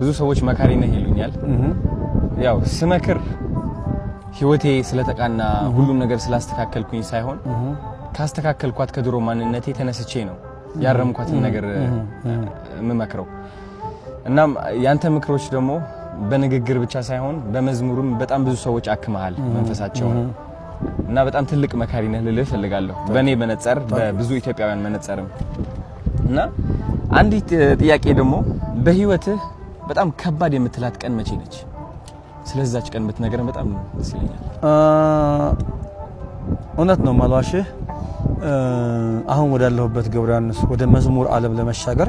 ብዙ ሰዎች መካሪ ነህ ይሉኛል። ያው ስመክር ህይወቴ ስለተቃና፣ ሁሉም ነገር ስላስተካከልኩኝ ሳይሆን ካስተካከልኳት ከድሮ ማንነቴ ተነስቼ ነው ያረምኳትን ነገር የምመክረው። እናም ያንተ ምክሮች ደግሞ በንግግር ብቻ ሳይሆን በመዝሙርም በጣም ብዙ ሰዎች አክመሃል መንፈሳቸውን እና በጣም ትልቅ መካሪ ነህ ልልህ እፈልጋለሁ። በእኔ መነጸር፣ በብዙ ኢትዮጵያውያን መነጸርም። እና አንዲት ጥያቄ ደግሞ በህይወትህ በጣም ከባድ የምትላት ቀን መቼ ነች? ስለዛች ቀን ብትነግረን በጣም ደስ ይለኛል። እውነት ነው ማልዋሽህ። አሁን ወዳለሁበት ገብረ ዮሐንስ ወደ መዝሙር ዓለም ለመሻገር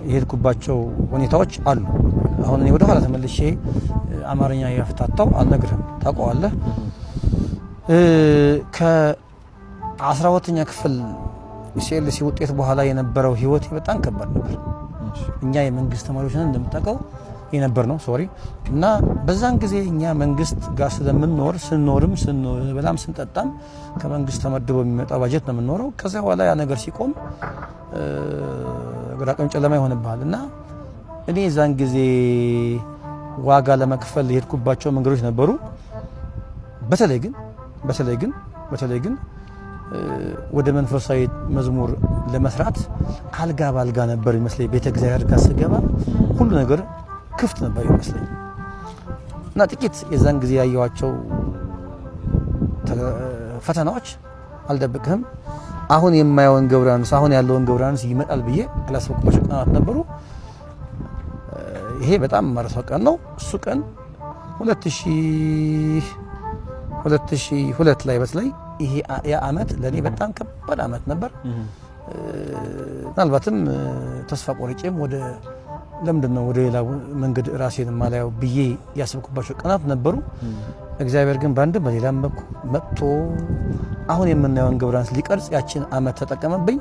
የሄድኩባቸው ሁኔታዎች አሉ። አሁን እኔ ወደ ኋላ ተመልሼ አማርኛ ያፍታታው አልነግርህም፣ ታውቀዋለህ። ከ12ኛ ክፍል ESLCE ውጤት በኋላ የነበረው ህይወቴ በጣም ከባድ ነበር። እኛ የመንግስት ተማሪዎች ነን እንደምታውቀው የነበር ነው፣ sorry። እና በዛን ጊዜ እኛ መንግስት ጋር ስለምንኖር ስንኖርም ስንበላም ስንጠጣም ከመንግስት ተመድቦ የሚመጣ ባጀት ነው የምንኖረው። ከዚያ በኋላ ያ ነገር ሲቆም ግራ ቀኝ ጨለማ ይሆንብሃል። እና እኔ የዛን ጊዜ ዋጋ ለመክፈል የሄድኩባቸው መንገዶች ነበሩ። በተለይ ግን ወደ መንፈሳዊ መዝሙር ለመስራት አልጋ ባልጋ ነበር ይመስለኝ። ቤተ እግዚአብሔር ጋር ስገባ ሁሉ ነገር ክፍት ነበር ይመስለኝ እና ጥቂት የዛን ጊዜ ያየኋቸው ፈተናዎች አልደብቅህም። አሁን የማየውን ገብረ ዮሐንስ፣ አሁን ያለውን ገብረ ዮሐንስ ይመጣል ብዬ ያላሰብኩባቸው ቀናት ነበሩ። ይሄ በጣም የማረሳው ቀን ነው። እሱ ቀን 2002 ላይ በተለይ ይሄ ያ አመት ለኔ በጣም ከባድ አመት ነበር። ምናልባትም ተስፋ ቆርጬም ወደ ለምንድን ነው ወደ ሌላ መንገድ ራሴን ማላየው ብዬ ያሰብኩባቸው ቀናት ነበሩ። እግዚአብሔር ግን በአንድም በሌላም በኩል መጥቶ አሁን የምናየውን ገብረ ዮሐንስ ሊቀርጽ ያችን አመት ተጠቀመብኝ።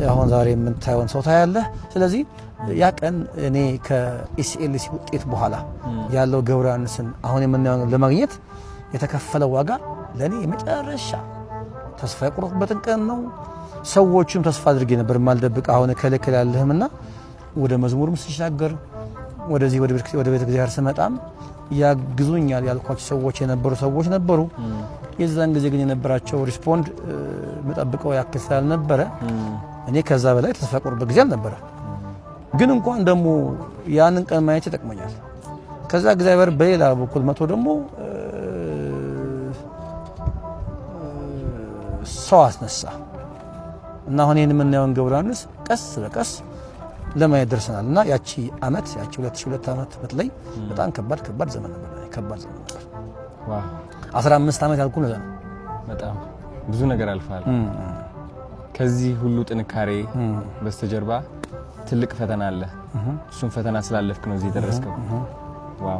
አሁን ዛሬ የምታየውን ሰው ታያለህ። ስለዚህ ያ ቀን እኔ ከ ESLCE ውጤት በኋላ ያለው ገብረ ዮሐንስን አሁን የምናየውን ለማግኘት የተከፈለው ዋጋ ለእኔ የመጨረሻ ተስፋ የቆረጥኩበትን ቀን ነው። ሰዎቹም ተስፋ አድርጌ ነበር የማልደብቅ፣ አሁን እከለከል ያለህምና ወደ መዝሙርም ስሻገር ወደዚህ ወደ ቤተ እግዚአብሔር ስመጣም ያግዙኛል ያልኳቸው ሰዎች የነበሩ ሰዎች ነበሩ። የዛን ጊዜ ግን የነበራቸው respond የምጠብቀው ያክል ስላልነበረ እኔ ከዛ በላይ ተስፋ ቆርበት ጊዜ አልነበረ። ግን እንኳን ደግሞ ያንን ቀን ማየት ይጠቅመኛል። ከዛ እግዚአብሔር በሌላ በኩል መቶ ደግሞ ሰው አስነሳ እና አሁን ይህን የምናየውን ገብረ ዮሐንስ ቀስ በቀስ ለማየት ደርሰናል። እና ያቺ አመት፣ ያቺ 2002 ዓመት በተለይ በጣም ከባድ ከባድ ዘመን ነበር። ከባድ ዘመን ነበር። 15 ዓመት ያልኩህ ለዛ ነው። በጣም ብዙ ነገር አልፈሃል። ከዚህ ሁሉ ጥንካሬ በስተጀርባ ትልቅ ፈተና አለ። እሱን ፈተና ስላለፍክ ነው እዚህ የደረስከው። Wow።